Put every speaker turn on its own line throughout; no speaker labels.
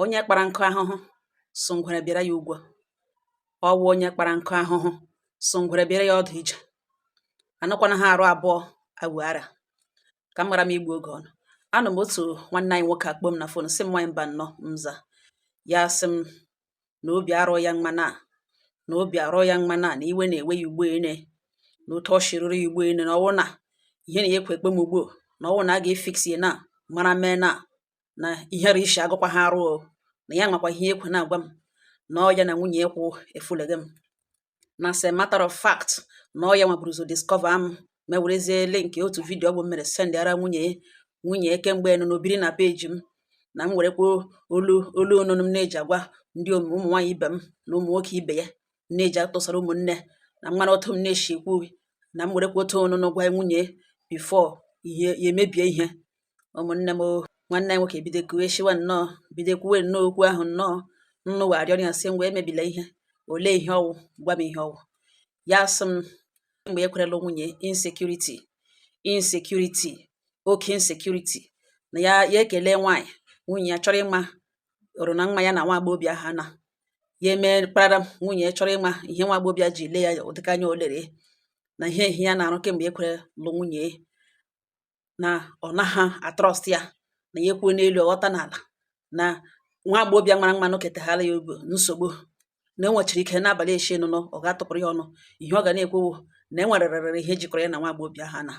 Onye kpara nkụ ahụhụ sụ ngwere bịara ya ụgwọ. Ọ wụ onye kpara nkụ ahụhụ sụ ngwere bịara ya ọdụ ije. Anụkwana ha arụ abụọ awụ ara ka m ghara m igbu oge ọnụ. Anụ m otu nwanne anyị nwoke akpọ m na phone, sị m, "Nwaanyị mba nnọọ." Mza ya, sị m na obi arụ ya mma, na obi arụ ya mma, na iwe na-ewe ya ugbo ene, na otu ọ shiriri ya ugbo ene, na ọwụ na ihe na ya ekwe ekpe m ugbo, na ọwụ na a ga-efix ya na mara mee na ihere ishi agụkwa ha arụ o, na ya nwakwa ihe ekwe na-agwa m na ọ ya na nwunye ya kwụ efuleghe m. Na as a matter of fact, na ọ ya nwaburu ụzọ discover m, ma werezie link otu video ọ bụ mere send ara nwunye ya. Nwunye ya kemgbe nọ n'obiri na peji m, na m werekwa olu olu onunu m na-eji agwa ndị ụmụ nwaanyị ibe m na ụmụ nwoke ibe ya, na-eji atụsara ụmụnne na mmanụ otu m na-eshi ekwu, na m werekwa otu onunu gwa nwunye before ihe ya emebie ihe. Ụmụnne m o, nwanne anyị nwoke ebido kuwe shiwa nnọọ, bido kwuwe nnọọ okwu ahụ nnọọ nnụ wee arịọ ya, sị ngwa, emebila ihe. Olee ihe ọwụ? Gwa m ihe ọwụ. Ya sị m mgbe e kwerela nwunye, insecurity, insecurity, oke insecurity, na ya ya ekele nwaanyị, nwunye ya chọrọ ịma ọrụ na nwa ya na nwa agbọghọbịa ahụ na ya eme kparara. Nwunye ya chọrọ ịma ihe nwa agbọghọbịa ji lee ya ụdịka anya o lere, na ihe ihe ya na-arụ kemgbe ekwere lụ nwunye, na ọ naghị atrust ya, na ya ekwuo n'elu ọghọta n'ala, na nwa agbọghọbịa mara mma nọketeghala ya obi nsogbu, na o nwechara ike n'abalị echi nụnụ ọ ga-atụpụrụ ya ọnụ. Ihe ọ ga na-ekwewo na e nwerịrịrị ihe jikọrọ ya na nwa agbọghọbịa ha, na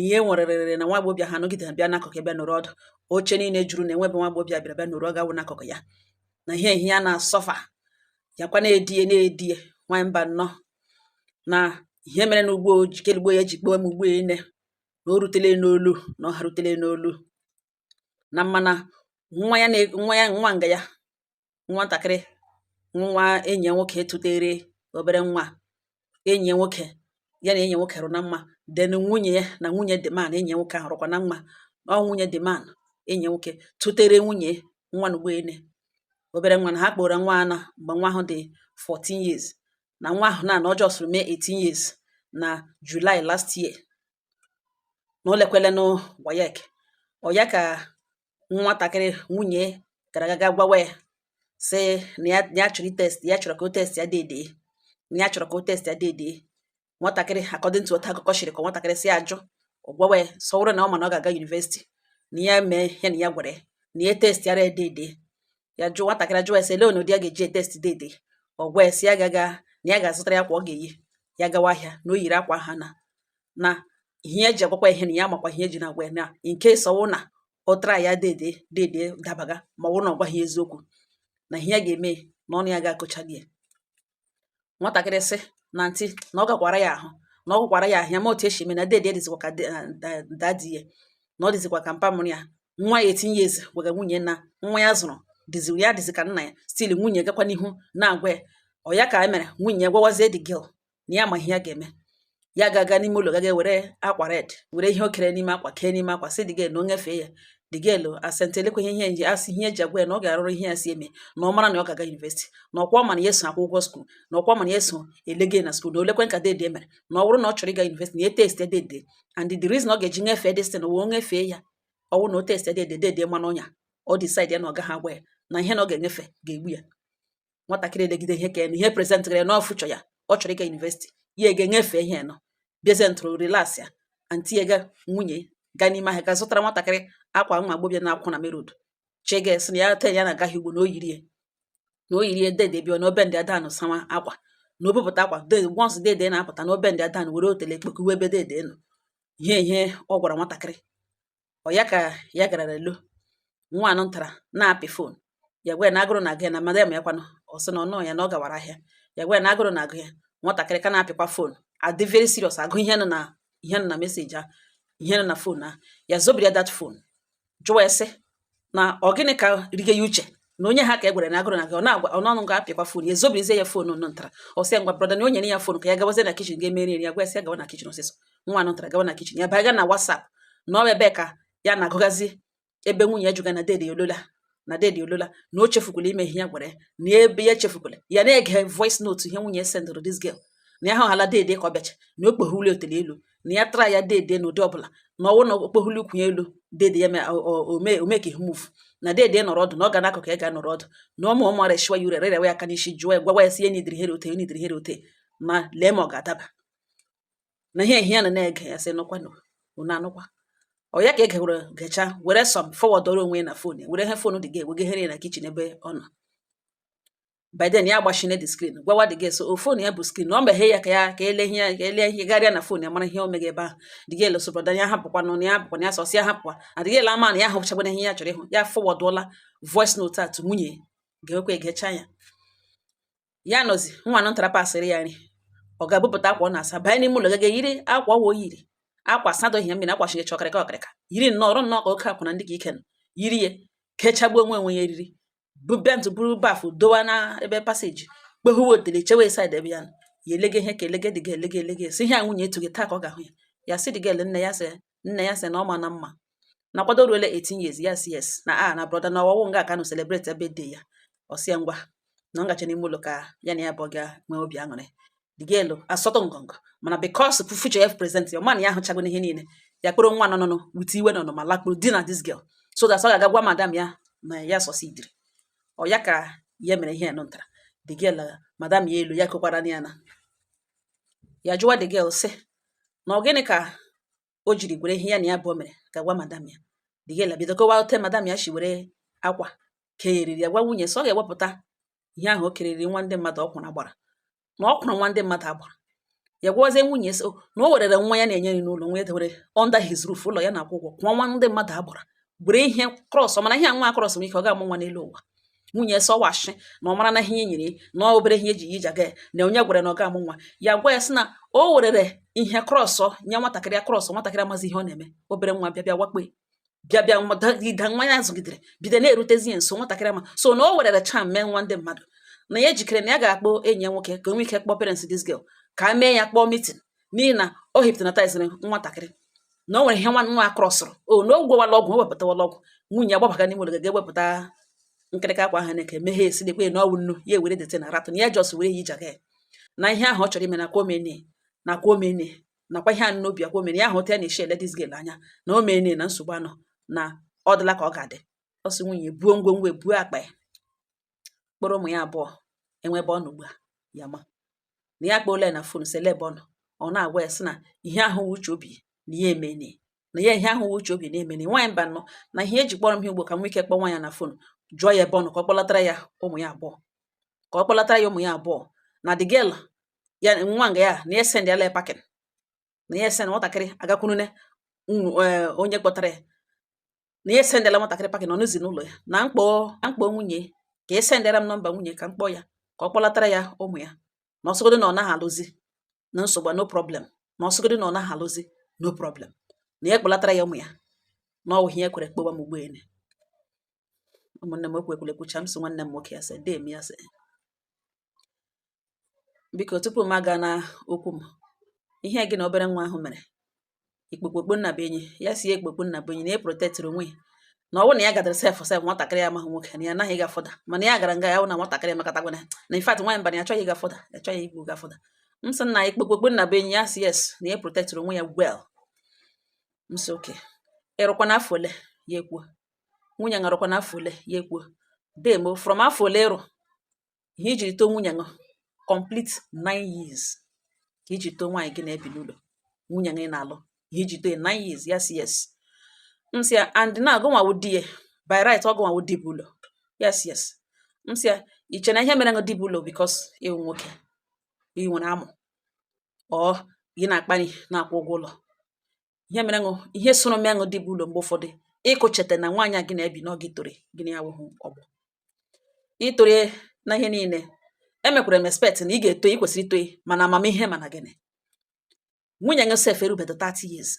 ihe nwerịrịrị na nwa agbọghọbịa ha nọgidere bịa n'akụkụ ebe nọrọ ọdụ oche niile juru, na enwebe nwa agbọghọbịa bịara bịa nọrọ, ọ ga-awụ n'akụkụ ya, na ihe ihe ya na-asọfa ya kwa na-edie na-edie. Nwanyị mba nnọọ, na ihe mere n'ugbo jikelugbo ya ji kpọọ m ugbo ene, na o rutele n'olu, na ọ ha rutele n'olu, na mmana nwa ya na nwa ya, nwa nga ya, nwatakịrị nwa enyi ya nwoke tụtere obere nwa enyi ya nwoke, ya na enyi ya nwoke rụ na mma. Then nwunye ya na nwunye the man, enyi ya nwoke ahụ, rụkwa na mma. Ọ nwunye the man, enyi ya nwoke tụtere nwunye nwa na ugboene obere nwa, na ha kpọrọ nwa ana mgbe nwa ahụ dị 14 years, na nwa ahụ na ọ just mee 18 years na July last year, na o lekwele WAEC. Ọ ya ka nwatakịrị nwunye gara aga gwawa ya, sị na ya chọrọ itest ya, chọrọ ka o test ya dede, na ya chọrọ ka o test ya dede. Nwatakịrị, according to otu akụkọ shiri ka nwatakịrị si ajụ, ọ gwawa ya sọ wụrụ na ọ ma na ọ ga-aga university, na ya mee ya na ya gwara ya na ya test yara ya dede. Ya jụọ nwatakịrị, ajụwa ya sị lee onodi ya ga-eji etest dede. Ọ gwa ya sị ya gaga na ya ga-azụtara ya akwa ọ ga-eyi ya gawa ahịa, na o yiri akwa ha, na ihe ya ji agwakwa ihe, na ya makwa ihe eji na-agwa ya, na in case ọwụ na ọ tara ya dede, dede dabaga, ma ọ bụrụ na ọ gwaghị eziokwu, na ihe ya ga-eme na ọnụ ya ga-akụchali ya. Nwatakịrị sị na ntị na ọ gakwara ya ahụ, na ọ gwakwara ya ahụ ya ma otu esi eme na dede dịzikwa ka daddy ya, na ọ dịzikwa ka mpa mụrụ ya. Nwa ya 18 years gwaga nwunye na nwa ya zụrụ dịzi ya dịzị ka nna ya. Still nwunye gakwa n'ihu na-agwa ya. Ọ ya ka e mere nwunye ya gwawazie the girl na ya ma ihe ya ga-eme. Ya ga-aga n'ime ụlọ, gaga were akwa red, were ihe o kere n'ime akwa, kee n'ime akwa, sị the girl na o nyefee ya. The girl asentị elekwa ihe nji asị ihe eji agwa ya na ọ ga-arụrụ ihe ya si eme, na ọ mara na ọ ga-aga university, na ọkwa ọ ma na ya eso akwụ ụgwọ school, na ọkwa ma na ya eso elege na school, na olekwe nka dede mere, na ọ bụrụ na ọ chọrọ ịga university, na ya test dede. And the reason ọ ga-eji nyefee this thing wee o nyefee ya, ọ wụ na o test dede, dede mana ọnya ọ decide ya na ọ gaghị agwa ya, na ihe na ọ ga-enyefe ga-egbu ya. Nwatakịrị elegide ihe ka ya na ihe present gara ya na future ya, ọ chọrọ ịga university, ya ga-enyefe ihe nọ bịazie ntụrụ relax ya. Aunty ya ga nwunye gaa n'ime ahịa ga zụtara nwatakịrị akwa nwa agbọbịa na-akwụ na main road, chege sị na ya te ya na-agaghị ugbo, na o yiri ya, na o yiri ya. Dede bịa na obe ndị adanụ sawa akwa, na o bupụta akwa de once dede na-apụta na obe ndị adanụ, were otele ekpekuwe ebe dede nọ. Ihe ọ gwara nwatakịrị, ọ ya ka ya gara elo nwa anụ ntara na-apị phone ya, gwa ya na agụrụ na-agụ ya, na madam ya kwanụ. Ọ sị na ọ nọọ ya, na ọ gawara ahịa. Ya gwa ya na agụrụ na-agụ ya. Nwatakịrị ka na-apịkwa phone, adị very serious, agụ ihe nọ na ihe nọ na message ahụ, ihe nọ na phone ahụ. Ya zobiri ya that phone, jụwa ya sị na ọ gịnị ka rige ya uche, na onye ha ka e gwara na agụrụ na agụ, ọ na-agwa ọ n'ọnụ ga-apịakwa phone. Ya ezobirizie ya phone nọ ntara. Ọ sị ya, ngwa brother, na o nyere ya phone ka ya gawazie na kitchen ga emeri nri. Ya gwa ya sị ya gawa na kitchen ọsịsọ. Nwa anụ ntara gawa na kitchen, ya baga na WhatsApp, na ọ ebe ka ya na-agụgazi ebe nwunye ya jụga na dede olola, na dede olola, na o chefukwala ime ihe ya gwara ya, na ebe ya echefukwala ya na-ege voice note ihe nwunye sendụrụ this girl, na ya hụhala dede ka ọ bịacha, na o kpoghule otele elu, na Na ya try ya dede n'ụdị ọbụla na ọwụ na okpohulu ukwu ya elu dede ya ome ka move na dede nọrọ ọdụ, na ọ ga n'akụkụ ya ga nọrọ ọdụ, na ụmụ ụmụ reshiwa ya ure rerewa ya aka n'isi, jụọ ya, gwawa ya si ya nidiri here ote, nidiri here ote, ma lee ma ọ ga-adaba na ihe ihe ya na na-ege ya sị nụkwa nụ unu anụkwa. Ọ ya ka e gewere gecha were some forward onwe ya na phone ya, were ihe phone dị ga eweghere ya na kitchen ebe ọ nọ. By then ya agbachine the screen, gwawa the girl so o phone ya bụ screen na ọ meghee ya ka ya ka ele ihe ya, ka ele ihe garịa na phone ya, mara ihe o mega ebe ahụ. The girl so brother ya hapụkwa nụ na ya hapụkwa na ya sọsị ya hapụkwa, na the girl ama na ya hụchagwana ihe ya chọrọ ịhụ. Ya forwardụọla voice note a to nwunye ga-ekwe egecha ya. Ya nọzi nwa nụ ntara pasịrị ya nri, ọ ga-abụpụta akwa ọ na-asa banye n'ime ụlọ, gaga yiri akwa ọwa o yiri, akwa sadoghị ya mmiri, akwa shigecha ọkịrịka ọkịrịka, yiri nnọọ ọrụ nnọọ ka oke akwa na ndị ka ike nọ, yiri ya kechagbuo onwe onwe ya eriri bụ bịa buru bath dowa na ebe passage, kpehuwe otele chewe side ebe ya nọ. Ya elege ihe ka elege dị ga elege elege si ihe a nwunye etughị taa ka ọ ga-ahụ ya. Ya sị dị gel nne ya sị, nne ya sị na ọ ma na mma na kwado ruole 18 years. Ya sị yes, na a na brother na ọwụwụ nga ka nọ celebrate birthday ya. Ọ sị ya ngwa, na ọ gacha n'ime ụlọ ka ya na ya bụ ga nwee obi aṅụrị. The girl asọtụ ngọngọ, mana because future ya present ya, mana ya ahụchago n'ihe niile, ya kpọrọ nwa nọ nọ with iwe nọ ma lakpuru di na this girl, so that ọ ga-aga gwa madam ya na ya succeediri. Ọ ya ka ya mere ihe nụ ntara the girl madam ya elu ya kokwara ya na ya jụwa the girl sị na ọ gịnị ka o jiri gwere ihe ya na ya bụ o mere ka gwa madam ya. The girl bido kọwa ote madam ya si were akwa kee ya eriri, ya gwa nwunye sị ọ ga-ewepụta ihe ahụ o keriri nwa ndị mmadụ, ọ kwụrụ agbara na ọ kwụrụ nwa ndị mmadụ agbara. Ya gwazie nwunye sị na o werere nwa ya na-enye nri n'ụlọ, nwa ya dewere under his roof, ụlọ ya na-akwụ ụgwọ, kwụọ nwa ndị mmadụ agbara, were ihe cross mana ihe a nwa cross nwere ike ọ ga-amụ nwa n'elu ụwa. Nwunye sọ washi na ọ mara na ihe e nyere na obere ihe eji iji aga ya na onye gwara na ọ ga-amụ nwa. Ya gwa ya sị na o werere ihe cross nye nwatakịrị ya, cross nwatakịrị amazi ihe ọ na-eme, obere nwa bịa bịa wakpo bịa bịa gide nwa ya zụgidere bido na-erutezi ya nso nwatakịrị ama so na o werere charm mee nwa ndị mmadụ, na ya ejikere na ya ga-akpọ enyi ya nwoke ka o nwee ike kpọọ parents this girl ka a mee ya kpọọ meeting, n'ihi na o hypnotizere nwatakịrị, na o nwere ihe nwa nwa crossụrụ o na o gwewala ọgwụ, o wepụtawala ọgwụ. Nwunye ya gbabaga n'ime ụlọ ga ewepụta nkịrịka akwa ahụ na-eke meghee esi lekwe na ọwụ nnu, ya ewere dete na ratụ na ya just were ya iji aga ya na ihe ahụ ọ chọrọ ime nakwa omene nakwa omene nakwa ihe a n'obi akwa omene ya ahụ otu ya na-esi ele this girl anya na o mene na nsogbu anọ na ọ dịla ka ọ ga-adị. Ọ sị nwunye buo ngwongwo, buo akpa ya, kpọrọ ụmụ ya abụọ enwe ebe ọ nọ ugbu a. Ya ma na ya kpọọla ya na phone sị ele ebe ọ nọ, ọ na-agwa ya sị na ihe ahụ wụ uche obi na ya emene, na ya ihe ahụ wụ uche obi na emene nwaanyị mba nọ na ihe eji kpọrọ m ihe ugbo ka m nwee ike kpọọ nwa ya na phone jụọ ya ebe ọ nọ, ka ọ kpọlatara ya ụmụ ya abụọ, ka ọ kpọlatara ya ụmụ ya abụọ, na the girl ya nwa nga ya na ya send ya packing, na ya send nwatakịrị agakwurune onye kpọtara ya, na ya sendela nwatakịrị packing ọ nọzi n'ụlọ ya, na mkpọ na mkpọ nwunye ka e sendara m nọmba nwunye ka m kpọọ ya ka ọ kpọlatara ya ụmụ ya, na ọsọgodo na ọ naghị alụzi na nsogbu, no problem, na ọsọgodo na ọ naghị alụzi, no problem, na ya kpọlatara ya ụmụ ya, na ọ wụ ihe kwere kpọwa m ugbo ene. Ụmụnne m, okwu ekwule kwucha m sị nwanne m nwoke ya sị dee m ya sị biko, tupu m aga na okwu m, ihe gị na obere nwa ahụ mere ikpokpokpo nna bụ enyi ya si ya ekpokpo nna bụ enyi na ya protectịrị onwe ya, na ọ bụrụ na ya gadara sef sef nwatakịrị ya amaghị nwoke na ya anaghị ịga further, mana ya gara nga ya hụ na nwatakịrị emakọtagwana na in fact nwaanyị mba na ya achọghị ịga further, ya achọghị igbu ga further. M sị na ikpokpokpo nna bụ enyi ya si yes, na ya protectịrị onwe ya well. M sị okay, ịrụkwa n'afọ ole? Ya ekwuo. Nwunye ṅụrụkwa n'afọ ole? Ya ekwuo. Demo from afọ ole ịrụ ihe ijiri too nwunye ṅụ complete 9 years ka iji too nwaanyị gị na-ebi n'ụlọ, nwunye gị na-alụ, ihe iji too ya 9 years. Yes, yes. M sị ya and na agụnwawo di ya by right, ọ gụnwawo di bụ ụlọ. Yes, yes. M sị ya iche na ihe mere ṅụ di bụ ụlọ because ịwụ nwoke ị nwere amụ ọ gị na-akpali na-akwụ ụgwọ ụlọ, ihe mere ṅụ ihe soro mee ṅụ di bụ ụlọ mgbe ụfọdụ ịkụchete na nwaanyị a gị na-ebi n'oge tore gị na ya awụghị ọgbọ itorie na ihe niile emekwara m expect na ị ga-eto, ị kwesịrị ito, mana amamihe mana gịnị nwunye gị sef erubeghị 30 years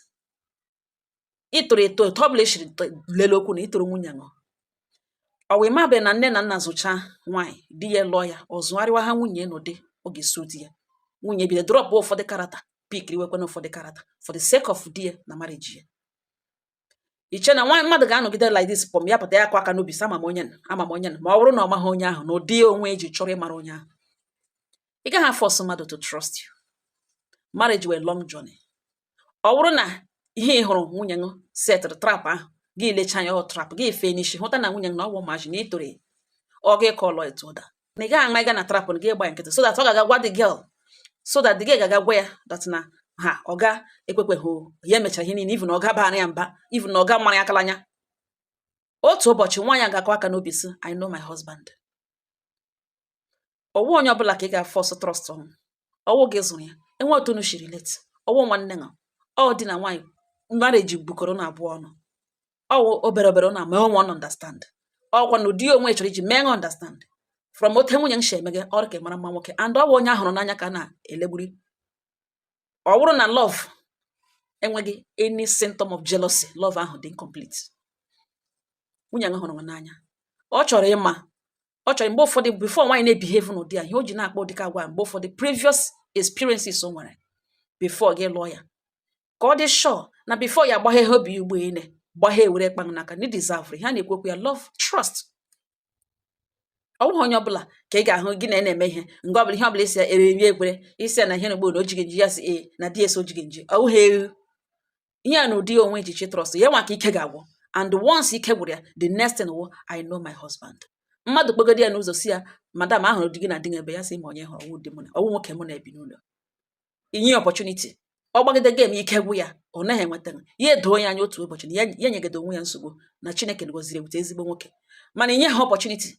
ịtụrụ eto etu ọ bụla eshiri lele okwu na ịtụrụ nwunye ṅụ ọ wụ ịmabe na nne na nna zụcha nwaanyị di ya lụọ ya, ọ zụgharịwa ha nwunye n'ụdị ọ ga-eso di ya, nwunye bido drop ụfọdụ character, pickiriwekwa na ụfọdụ character for the sake of di ya na marriage ya. Iche na nwa mmadụ ga-anọgide like this pọm ya pụta ya akụ aka n'obi sị ama m onye ama m onye, ma ọ bụrụ na ọ maghị onye ahụ na ụdị onwe eji chọrọ ịmara onye ahụ. Ị gaghị force mmadụ to trust you. Marriage were long journey. Ọ bụrụ na ihe ị hụrụ nwunye gị setịrị trap ahụ, gị lecha anya, ọ trap gị fee n'isi, hụta na nwunye gị na ọ bụ ụmụazị na ịtoro ọ gị kọlọ etu ụda na ị gaghị ama ịga na trap na gị gba ya nkịtị, so that ọ ga-aga gwa the girl, so that the girl ga-aga gwa ya that na ha ọ ga ekwekweghị ya emechara ihe niile, even na ọ ga bara ya mba, even na ọ ga mara ya akala anya. Otu ụbọchị nwaanyị a ga-akọ aka n'obi sị, "I know my husband." Ọwụ onye ọbụla ka ị ga-force trust on. Ọwụ gị zụrụ ya, enwe otu unu shi relate, ọwụ nwanne ṅụ, ọ di na nwaanyị, marriage bukọrọ na abụọ ọnụ, ọwụ obere obere na ma onwe understand. Ọkwa na ụdị onwe chọrọ iji mee understand from ote nwunye m si emege ọrụ ka mara mma nwoke, and ọ bụ onye ahụrụ n'anya ka a na-elegburi. Ọ bụrụ na love enweghị any symptom of jealousy, love ahụ dị incomplete. Nwunye gị hụrụ gị n'anya, ọ chọrọ ịma, ọ chọrọ. Mgbe ụfọdụ, before nwaanyị na-ebehave n'ụdị a, ihe o ji na-akpọ ụdịka agwa, mgbe ụfọdụ previous experiences o nwere before gị lụọ ya, ka ọ dị sure na before ya agbaghe obi ya ugbo ene gbaghe ewere kpang n'aka na deserve ihe a na-ekwu okwu ya, love, trust. Ọ bụghị onye ọbụla ka ị ga-ahụ gị na na-eme ihe nga ọbụla, ihe ọbụla isi ya ere eri ekwere isi ya na ihe na ugbo na o jighị nji ya si ee na di esi o jighị nji. Ọ bụghị ewu ihe a na ụdị onwe echiche trust ya nwa ka ike ga-agwụ. And once ike gwụrụ ya, the next thing wụ, "I know my husband." Mmadụ kpegodi ya n'ụzọ si ya, "Madam, ahụrụ di gị na di gị ebe ya," sị ma onye hụrụ, ọwụ di mụ na ọwụ nwoke mụ na-ebi n'ụlọ. Inye ya opportunity, ọ gbagide game, ike gwụ ya, ọ naghị enweta ya, edoo ya anya otu ụbọchị na ya ya nyegide onwe ya nsogbu na Chineke gọziri ewute ezigbo nwoke. Mana inye ha opportunity,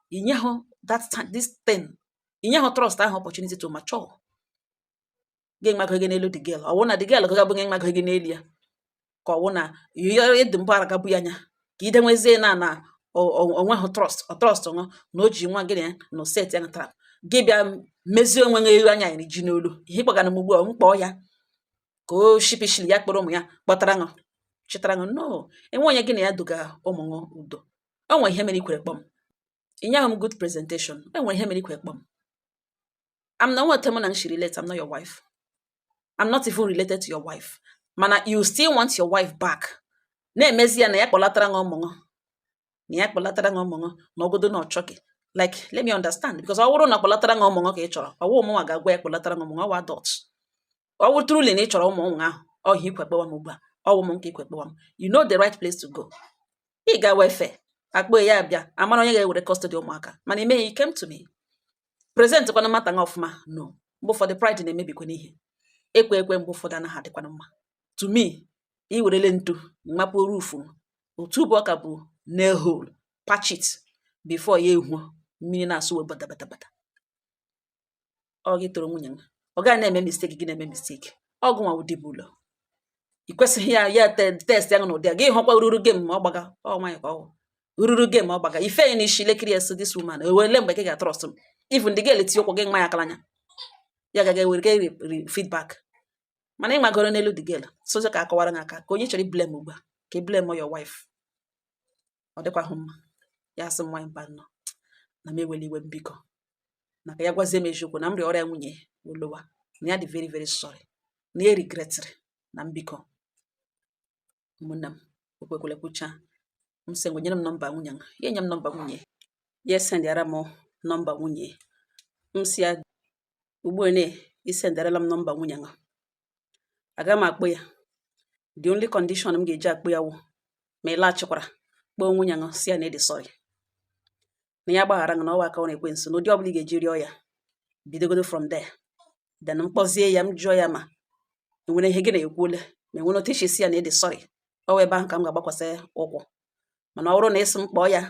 inye ha that time, this thing, inye ha trust ahụ, opportunity to mature, gị mago gị n'elu the girl. Ọ wụ na the girl ga-abụ gị mago gị n'elu ya, ka ọ wụ na ịdị mbụ ara gabụ ya anya ka ide nwezie na onweghị trust, ọ trust ṅụ na o ji nwa gị na ya na set ya na trap, gị bịa mezie onwe gị elu anya ji n'olu ihe ịkpọgana m ugbu a, m kpọọ ya ka o shipishili ya kpọrọ ụmụ ya kpọtara ṅụ chịtara ṅụ. No, enwe onye gị na ya duga ụmụ ṅụ udo. O nwere ihe mere ikwere kpọm inye ahụ m good presentation. E nwere ihe mere ikwere kpọm I'm not what mụ na m shi relate. I'm not your wife, I'm not even related to your wife, mana you still want your wife back, na-emezi ya na ya kpọlatara ṅụ ụmụ ṅụ, na ya kpọlatara ṅụ ụmụ ṅụ na ọgodo na ọ chọghị. Like, let me understand, because ọ bụrụ na kpọlatara ṅụ ụmụ ṅụ ka ị chọrọ, ọwụ ụmụnwa ga-agwa ya kpọlatara ṅụ ụmụ ṅụ, ọwụ adult. Ọ wụ truly na ị chọrọ ụmụ ụmụ ahụ, ọ ihe ikwe kpọwa m ugbu a, ọ wụ m nke ikwe kpọwa m, you know the right place to go. Ị ga welfare akpọ ya bịa amara onye ga-ewere custody ụmụaka. Mana ime you came to me present kwana mata nga ọfụma. No, mgbe ụfọdụ pride na-emebikwa n'ihe ekwe ekwe, mgbe ụfọdụ anaghị adịkwana mma. To me, i werele ntu mapụ roof otu bụ ọka bụ nail hole, patch it before ya ehuo mmiri na-asụ wee bata bata bata. Ọ gị toro nwunye m, ọ gaghị na-eme mistake, gị na-eme mistake. Ọ gụnwa wụ di bụ ụlọ, ị kwesịghị ya ya test ya n'ụdị a. Gị hụkwa ruru game ma ọ gbaga ọ nwanyị ka ọ wụ ruru game ọ gbaga ife ya n'isi lekiri ya, so this woman ewele mgbe gị ga-trust m. Even the girl tinye ụkwụ gị nwa ya akala anya ya gaga ewere gị feedback, mana ị magoro n'elu the girl sozo ka akọwara gị aka ka onye chọrọ blame ugbu a, ka ị blame your wife. Ọ dịkwahụ mma. Ya sị m nwanyị mba nnọọ na m ewela iwe m, biko, maka ya gwazie m eziokwu na m rịọ ọrịa nwunye olowa na ya dị very very sorry, na ya regretịrị na m, biko ụmụnne m okwekwele kwucha. M sị ngwa, nyere m nọmba nwunye m. Ya enye m nọmba nwunye ya, sendịara m nọmba nwunye. M sị ya ugbu a isendịarala m nọmba nwunye m, aga m akpọ ya. The only condition m ga-eji akpọ ya wụ ma ị laghachikwara kpọọ nwunye m, si ya na ịdị sorry, na ya gbaghara gị, na ọwa aka ọ na-ekwensu na ụdị ọbụla ị ga-eji rịọ ya, bidogodo from there. Then m kpọzie ya, m jụọ ya ma enwere ihe gị na-ekwuole, ma enwere otu isi si ya na ịdị sorry. Ọ wụ ebe ahụ ka m ga-agbakwasị ụkwụ. Mana ọ bụrụ na ịsị m kpọọ ya,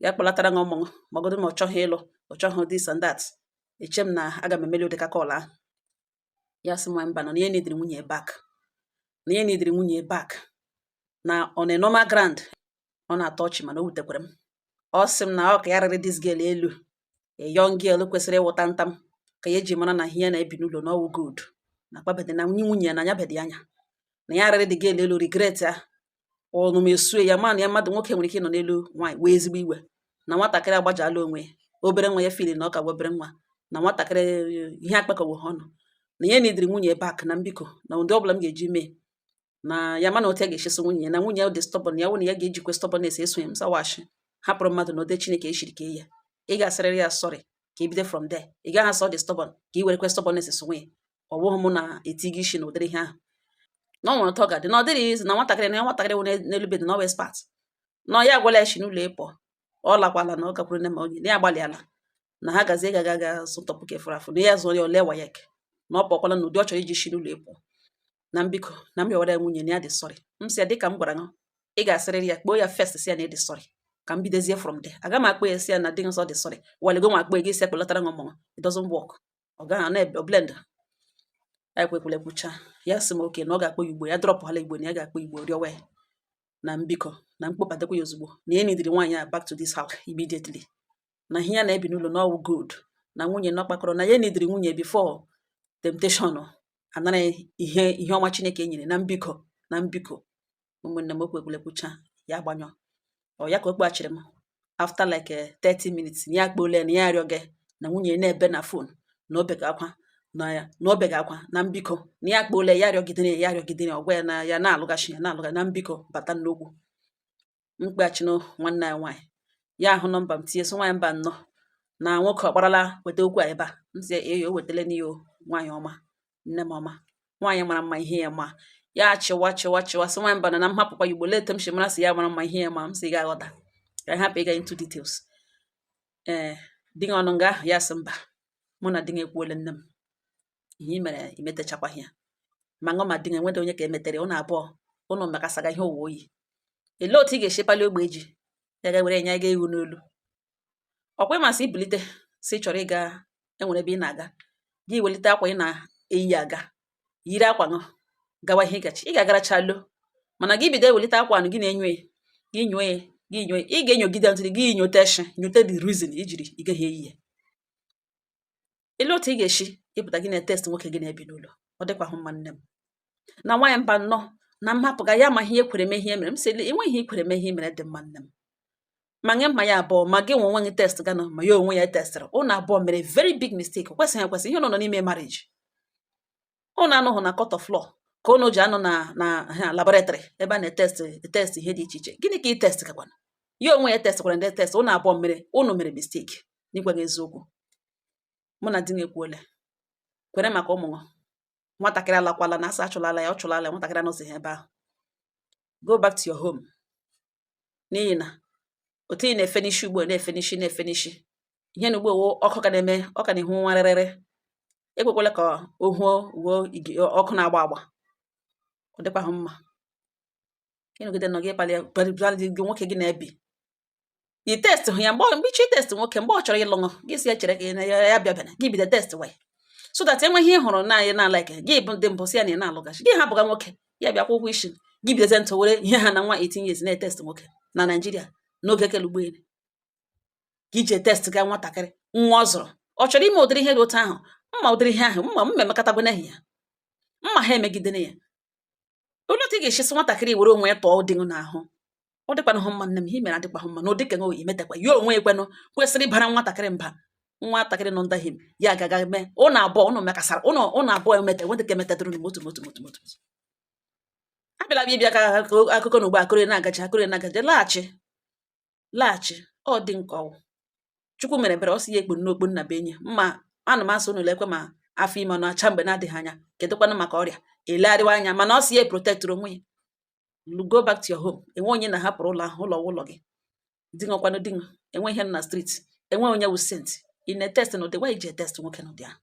ya kpọlatara gị ụmụ m, magodo ma ọ chọghị ịlụ, ọ chọghị this and that, eche m na aga m emeli ụdịka call ahụ. Ya sị m mba, na ihe nidiri nwunye back, na ihe nidiri nwunye back na on a normal ground. Ọ na-atọ ọchị, mana o wutekwara m. Ọ sị m na ọ ka ya rịrị this girl elu, a young girl kwesịrị ịwụta ntam ka ya eji mara na ihe ya na-ebi n'ụlọ na ọwụ good na akpabede na nwunye ya na anya bedi anya na ya rịrị the girl elu, regret ya ọnụ m esue ya, ma na ya mmadụ nwoke nwere ike ịnọ n'elu nwaanyị wee ezigbo iwe na nwatakịrị agbajala onwe ya, obere nwa ya feel na ọ ka bụ obere nwa na nwatakịrị ihe akpakọwo ha ọnụ, na ya nidiri nwunye back, na mbiko na ụdị ọbụla m ga-eji mee na ya mana otu ya ga-esi nwunye ya na nwunye ya dị stubborn, ya wụ na ya ga-ejikwa stubbornness eso ya. M sawashi hapụrụ mmadụ na ode Chineke eshiri ka ya, ị ga-asịrịrị ya sorry ka i bido from there. Ị gaghị asọ dị stubborn ka i werekwe stubbornness so nwunye. Ọ bụghị mụ na-eti gị isi na ụdịrị ihe ahụ. Na ọ nwere otu ọ ga-adị, na ọ dịrị izu na nwatakịrị, na nwatakịrị wụ n'elu bed, na ọ wụ expert, na ọ ya agwala ya shi n'ụlọ ịpụọ. Ọ lakwala, na ọ gakwuru nne ma onye na ya agbalịala na ha gazie ga ga zụtọpụ ka efuru afụ na ya zụọ ya ole WAEC, na ọ pụọkwala n'ụdị ọ chọrọ iji shi n'ụlọ ịpụọ. Na mbiko, na m rịọwara ya nwunye na ya dị sorry. M sị ya, dịka m gwara gị, ị ga-asịrịrị ya, kpọọ ya first, sị ya na ị dị sorry, ka m bidozie from there. Aga m akpọ ya sị ya na di nsọ dị sorry walego nwa akpọ ya gị sị ya kpọlatara nwa ụmụ. It doesn't work. Ọ gaghị na blend. Ya ekwekwala ekwucha. Ya sị m oke na ọ ga-akpọ ya igbo, ya drop hala igbo, na ya ga-akpọ igbo rịọwa ya na mbikọ, na mkpọbatakwa ya ozugbo, na ya nidiri nwaanyị a back to this house immediately, na ihe ya na-ebi n'ụlọ na ọwụ good, na nwunye na ọkpakọrọ, na ya nidiri nwunye before temptation anara ihe ihe ọma Chineke nyere. Na mbikọ, na mbikọ, ụmụnne m, okwu ekwule kwucha, ya agbanyọ. Ọ ya ka o kpaghachiri m after like 30 minutes, na ya akpọle, na ya arịọ gị na nwunye na-ebe na phone, na o bega akwa, na ya na o bega akwa, na mbikọ, na ya akpọle ya, arịọgidere ya, arịọgidere ya, ọ gwa ya na ya na-alụgachi, ya na-alụga, na mbikọ bata n'okwu mkpeghachinu nwanne ya nwaanyị. Ya ahụ nọmba m tinye, sị nwaanyị mba nnọọ, na nwoke ọ kparala weta okwu a ebe a. M sị ee, o wetele n'ihe o. Nwaanyị ọma, nne m ọma, nwaanyị mara mma, ihe ya ma ya chịwa chịwa chịwa, sị nwaanyị mba na m hapụkwa ya. Igbo lete m shi mara sị ya mara mma, ihe ya ma m sị ga-aghọta ka anyị hapụ ịga into details. Ee, di gị ọnụ nga ahụ. Ya sị mba, mụ na di gị ekwuole. Nne m, ihe i mere imetachakwaghị ya, ma ṅụ ma di gị enwede onye ka emetere ụnụ abụọ ụnụ mekasaga ihe ụwa oyi. Elee otu ị ga-esi pali ogbe ji ya ga were nye ga ewu n'olu? Ọkwa ịmasị ibilite si chọrọ ịga, enwere ebe ị na-aga, gị welite akwa ị na-eyi aga, yiri akwa ṅụ gawa ihe ịgachi ị ga-agaracha lo. Mana gị bido ewelite akwa nụ, gị na-enyo ya, gị nyoo ya, gị nyoo ya, ị ga-enyogide ntụrụ gị nyote shi nyote the reason ijiri ị gaghị eyi ya. Elee otu ị ga-esi ịpụta gị na-etest nwoke gị na-ebi n'ụlọ? Ọ dịkwahụ mma. Nne m, na nwaanyị mba nnọọ, na m hapụga ya ma ihe ekwere mee, ihe mere m sị enweghị ihe ikwere mee, ihe mere dị mma. Nne m, ma nye mma ya abụọ, ma gị nwe onwe gị test ganụ, ma ya onwe ya testịrị, ụnụ abụọ mere very big mistake. Kwesịghị ekwesị ihe ụnụ nọ n'ime marriage. Ụnụ anụghị na court of law ka ụnụ ji anọ na ha laboratory ebe a na-etest test ihe dị iche iche. Gịnị ka ị test gakwana? Ya onwe ya test kwara ndị test. Ụnụ abụọ mere, ụnụ mere mistake. N'ịgwa gị eziokwu, mụ na di m ekwuole kwere maka ụmụ nwatakịrị alakwala na asa achụlala ya, ọ chụlala ya. Nwatakịrị anọzighị ebe ahụ. Go back to your home, n'ihi na otu ị na-efe n'isi ugbu a, na-efe n'isi, na-efe n'isi ihe na ugbu a, ọkụ ka na-eme, ọ ka na-ehu nwarịrịrị. Ekwekwala ka o huo wuo ọkụ na-agba agba. Ọ dịkwahụ mma ịnọgide nọ gị kpali gị nwoke gị na-ebi i test hụ ya. Mgbe iche test nwoke, mgbe ọ chọrọ ịlụ gị, si ya chere ka ya bịa gị bido test way, so that enweghị ihe ị hụrụ na anyị na-alike gị bụ ndị mbụ, si ya na ị na-alụgachi gị, hapụga nwoke ya bịakwa ụgwọ isi gị, bidozie ntụ were ihe ha na nwa 18 years na-etest nwoke na Naịjirịa n'oge kele ugboelu ka iji test ga nwatakịrị nwa ọ zụrụ. Ọ chọrọ ime ụdịrị ihe dị otu ahụ, mma ụdịrị ihe ahụ, mma mma emekọtagwana ya, mma ha emegidere ya. Olee otu ị ga-esi sị nwatakịrị were onwe ya tọọ dị n'ahụ? Ọ dịkwanụ hụ mma. Nne m, ihe mere adịkwa mma na ụdị ka nwe imetakwa ya onwe ekwenụ kwesịrị ịbara nwatakịrị mba, nwatakịrị nọ ndahim ya agaga mee. Ụnụ abụọ ụnụ mekasara ụnụ, ụnụ abụọ emete nweta ka emetadoro moto moto moto moto. Abịala bịa ịbịa ka akụkọ na ugbo akụrụ na-agaji, akụrụ na-agaji. Laghachi, laghachi. Ọ dị nke ọwụ Chukwu mere ebere, ọ sị ya ekpo n'okpo nna be enyi mma. Ana m asị unu lekwe ma afọ ime ọ na-acha mgbe na-adịghị anya. Kedụkwanụ maka ọrịa elegharịwa anya, mana ọ sị ya protectụrụ onwe ya. Go back to your home. Enwe onye na-ahapụrụ ụlọ ahụ, ụlọ ụlọ gị di nwekwanụ di enwe ihe nọ na street, enwe onye wụ saint. Ị na-etest n'ụdị nwa iji etest nwoke n'ụdị ahụ?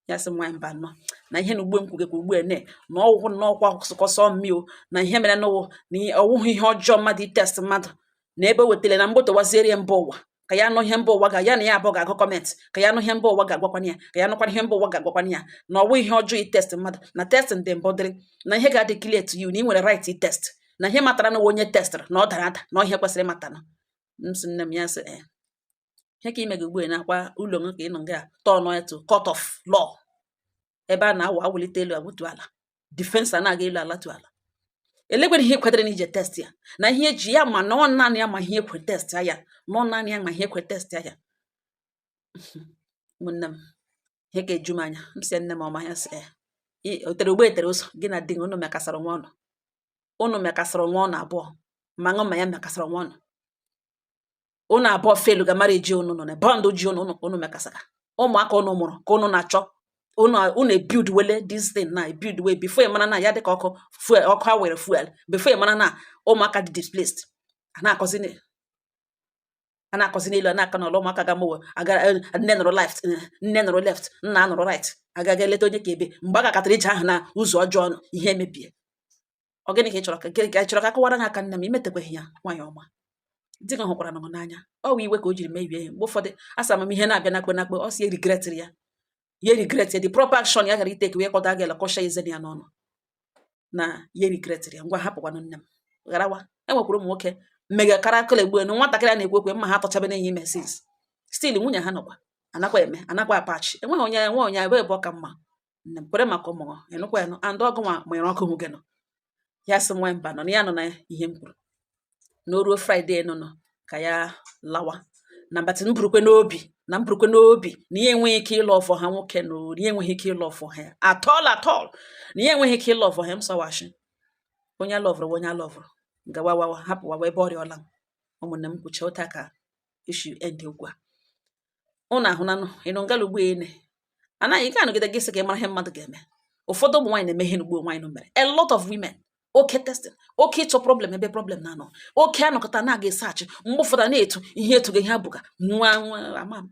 Ya sị m nwaanyị mba nnọọ, na ihe na ugbo m kwugekwa ugbu a ne na ọwụhụ n'ọkwa sụkọsọ mmi o, na ihe mere n'ụwụ na ọwụhụ ihe ọjọọ mmadụ itest mmadụ na ebe o wetara na mgbotowaziere ya mba ụwa, ka ya nụ ihe mba ụwa ga ya na ya abụọ ga-agụ comment, ka ya nụ ihe mba ụwa ga-agwakwana ya, ka ya nụkwana ihe mba ụwa ga-agwakwana ya, na ọwụ ihe ọjọọ itest mmadụ, na test ndị mbụ dịrị na ihe ga-adị clear to you, na ị nwere right itest, na ihe matara na onye testịrị na ọ dara ada, na ihe kwesịrị ịmata na m sị nne m. Ya sị ee, ihe ka ime gị ugbu a na-akwa ụlọ m ka ị nọ nga turn ya to court of law, ebe a na-awụ awụlite elu awụtu ala, defense a na-aga elu ala tu ala. Elekwere ihe kwetere na ije test ya na ihe eji ya ma na ọ naanị ya ma ihe ekwe test ya, na ọ naanị ya ma ihe ekwe test ya. Ụmụnne m, ihe ka eju m anya. M sị nne m ọma. Ya sị ee, o tere ugbo etere ụzọ gị na di gị unu mekasara nwa ọnụ, unu mekasara nwa ọnụ abụọ, ma ṅụ ma ya mekasara nwa ọnụ. Unu abụọ felu ga marriage unu nọ na bond ji unu, unu mekasara ụmụaka unu mụrụ ka unu na-achọ. Unu unu ebuild wele this thing na ebuild way before ị mara na ya dịka ọkụ fuel, ọkụ a were fuel, before ị mara na ụmụaka dị displaced, a na-akọzi n'elu, a na-akọ n'ụlọ. Ụmụaka ga mowe aga, nne nọrọ left, nne nọrọ left, nna nọrọ right, agaga eleta onye ka ebe mgbe a gakọtara ije ahụ na ụzọ ọjọọ nọ, ihe emebie. Ọ gịnị ka ị chọrọ ka ị chọrọ ka akọwara gị aka? Nne m, imetekweghị ya. Nwaanyị ọma, di gị hụkwara nọ n'anya. Ọ wụ iwe ka o jiri mebie ihe. Mgbe ụfọdụ asa amamihe na-abịa nakpe nakpe. Ọ sị regretịrị ya, ya regret ya. The proper action ya gara iteke wee kọta gị kọsha eze ya n'ọnụ na ya regretịrị ya. Ngwa, hapụkwanụ nne m, gharawa. E nwekwara ụmụ nwoke mmega kara akụla egbu enu nwatakịrị a na-ekwu ekwe mma ha atọchabe na-enye ime since still nwunye ha nọkwa anakwa eme anakwa apachi. Enweghị onye, enwe onye ebe ebe ọ ka mma. Nne m, kwere maka ụmụ gị, ịnụkwa ya nụ and ọgụ nwa manyere ọkụ hụ gị nọ ya sị nwa mba nọ na ya nọ na ihe m kwuru na o ruo Friday nọ nọ ka ya lawa na mbatị m burukwe n'obi na m burukwe n'obi na ya enweghị ike ịlụ ọfọ ha nwoke na ya enweghị ike ịlụ ọfọ ha at all, at all, na ya enweghị ike ịlụ ọfọ ha. M sọwashi onye alọvụrụ, onye alọvụrụ gawa wawa, hapụ wawa ebe ọrịa ọla. Ụmụnne m, kwuchie ụta ka issue end okwu a. Ụnụ ahụnanụ ịnụ ngala ugbu ene anaghị ike anọgide gị sị ka ị mara ihe mmadụ ga-eme. Ụfọdụ ụmụ nwaanyị na-eme ihe n'ugbo nwaanyị mere. A lot of women, oke testing, oke ịchọ problem ebe problem na-anọ, oke anọkọta na-aga esaachị. Mgbe ụfọdụ a na-etu ihe etughị ihe abụga nwa nwa ama m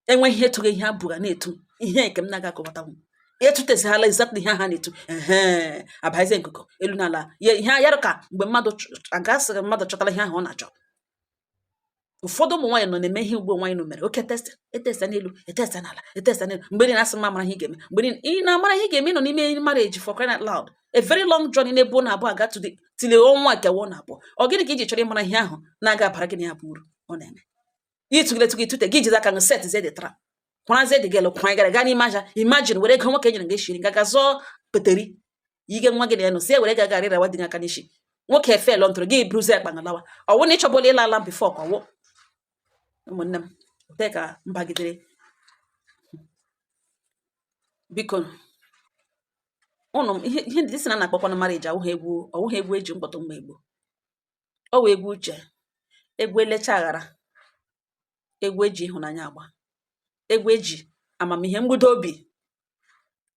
enwe ihe etughị ihe abụga na-etu ihe nke m na-aga akọwatanwu etutezighala exactly ihe ha na-etu. Ehe, abazie nkuku elu n'ala ya ihe ya ka mgbe mmadụ agasịghị mmadụ chọtara ihe ahụ ọ na-achọ. Ụfọdụ ụmụ nwaanyị nọ na-eme ihe ugbo nwaanyị nọ mere oke test, etesta n'elu, etesta n'ala, etesta n'elu. Mgbe niile asị m amara ihe ị ga-eme, mgbe niile ị na-amara ihe ị ga-eme. Ị nọ n'ime marriage, for crying out loud, a very long journey na-ebu na abụọ aga to the till ọnwa kewa na abụọ. Ọ gịnị ka iji chọrọ ịmara ihe ahụ na-aga abara gị na ya bụ uru ọ na-eme? Ịtụgide tụgide tụte gị jizi aka gị set zie the trap, kwarazie the girl kwanye gara gaa n'ime aja. Imagine, were ego nwoke nyere gị shiri nga zọọ peteri yige nwa gị na ya nọ si ewere ga rịrawa dị gị aka n'isi. Nwoke efe lọ ntụrụ gị buruzie akpa na lawa. Ọ wụ na ịchọbụla ịla ala before ka ọwụ. Ụmụnne m, ote ka mbagidere. Biko ụnụ, ihe ihe ndị sị na na-akpọkwana marriage awụghị egwu, ọwụghị egwu eji mkpọtụ mma egbu. Ọ wụ egwu uche, egwu elecha aghara, egwu eji ịhụnanya agba, egwu eji amamihe mgbudo obi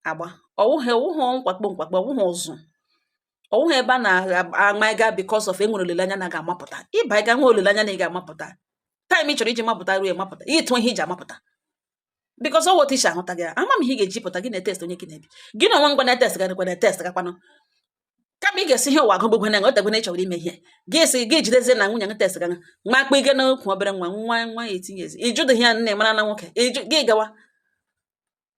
agba. Ọwụghị nkwakpo nkwakpo, ọwụghị ụzụ, ọwụghị ebe a na-ama ịga because of enwere olileanya na ga-amapụta. Ịba ịga nwee olileanya na ị ga-amapụta, time ị chọrọ iji mapụta ruo emapụta, ịtụ ihe iji amapụta because ọ wụ otu isi ahụta gị. Ama m ihe ị ga-eji pụta gị na-etest onye gị na-ebi gị na onwe ngwa na-etest gakwa na-etest gakwanụ. Kama ị ga-esi ihe ụwa agụgbogwe na otegwe na ịchọrọ ime ihe gị sị gị jidezie na nwunye gị test gana nwa akpa ige n'okwu obere nwa nwa nwa ya etinyezi ịjụdịghị ya nne mara na nwoke ịjụ gị gawa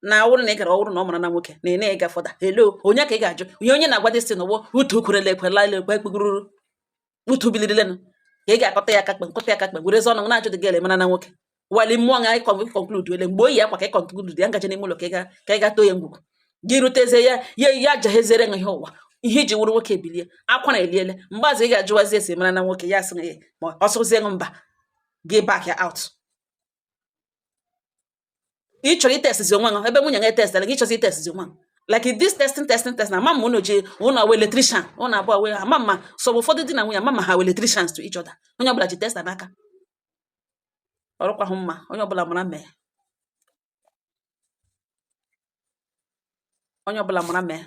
na ọwụrụ na ị gara ọwụrụ na ọ mara na nwoke na ị na-ịga fọda hello. Onye ka ị ga-ajụ ihe onye na-agwa dị sị na ọgbọ utu kwerele ekwela ekwe ekpegururu utu biliриlenụ ka ị ga-akọta ya aka kpe nkọta ya aka kpe werezi ọnụ na-ajụ dị gị mara na nwoke wali mmụọ ga conclude ele mgbe oyi akwa ka ị conclude ya ngaji n'ime ụlọ ka ị ga too ya ngwugwu gị rutezie ya ya ya jegheziere gị ihe ụwa ihe iji wụrụ nwoke ebilie akwara eliele. Mgbe azụ ị ga-ajụwazi esi mara na nwoke ya sị gị ma ọ sụzie gị mba, gị back ya out. Ị chọrọ itestizi onwe gị ebe nwunye gị etestara gị, ịchọzi itestizi onwe gị like this testing, testing, testing. Ama m unu ji unu awa electrician, unu abụọ wee ama ma so ụfọdụ di na nwunye ama ma ha wee electricians to each other. Onye ọbụla ji tester n'aka ọrụkwahụ mma. Onye ọbụla mara mee, onye ọbụla mara mee.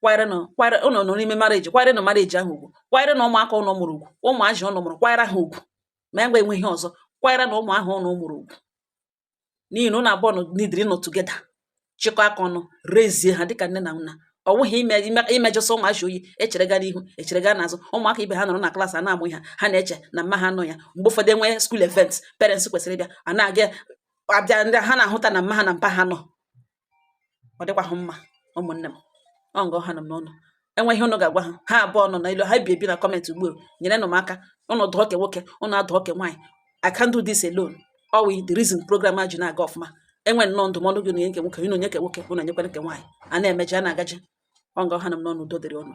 Kwanyere nụ, kwanyere ụnụ nọ n'ime marriage, kwanyere nụ marriage ahụ ugwu, kwanyere na ụmụaka ụnụ mụrụ ugwu, ụmụazị ụnụ mụrụ, kwanyere ha ugwu. Ma enwe enwe ihe ọzọ, kwanyere na ụmụ ahụ ụnụ mụrụ ugwu, n'ihi na ụnụ abụọ nọ nidiri nọ together, chịkọ aka ọnụ rezie ha dịka nne na nna. Ọ wụghị ime imejọsọ ụmụazị oyi echere gaa n'ihu, echere gaa n'azụ. Ụmụaka ibe ha nọrọ na class a na-amụ ihe ha na-eche na mma ha nọ ya. Mgbe ụfọdụ enwee school event, parents kwesịrị ịbịa a na-aga abịa, ndị ha na-ahụta na mma ha na mpa ha nọ. Ọ dịkwahụ mma. Ụmụnne m, ọ ngọ ha nọ m n'ọnụ. Enwe ihe ụnụ ga-agwa ha, ha abụọ nọ n'elu ha bi ebi na comment ugbu a. Nyerenụ m aka. Ụnụ dụọ ke nwoke, ụnụ adụọ ke nwaanyị. I can't do this alone. Ọ wụ the reason program a ji na-aga ọfụma. Enwe nnọọ ndụmọdụ gị na nke nwoke, unu nye nke nwoke, unu enyekwana nke nwaanyị. A na-emeji a na-agaji. Ọ ngọ ha nọ m n'ọnụ. Udo dịrị ụnụ.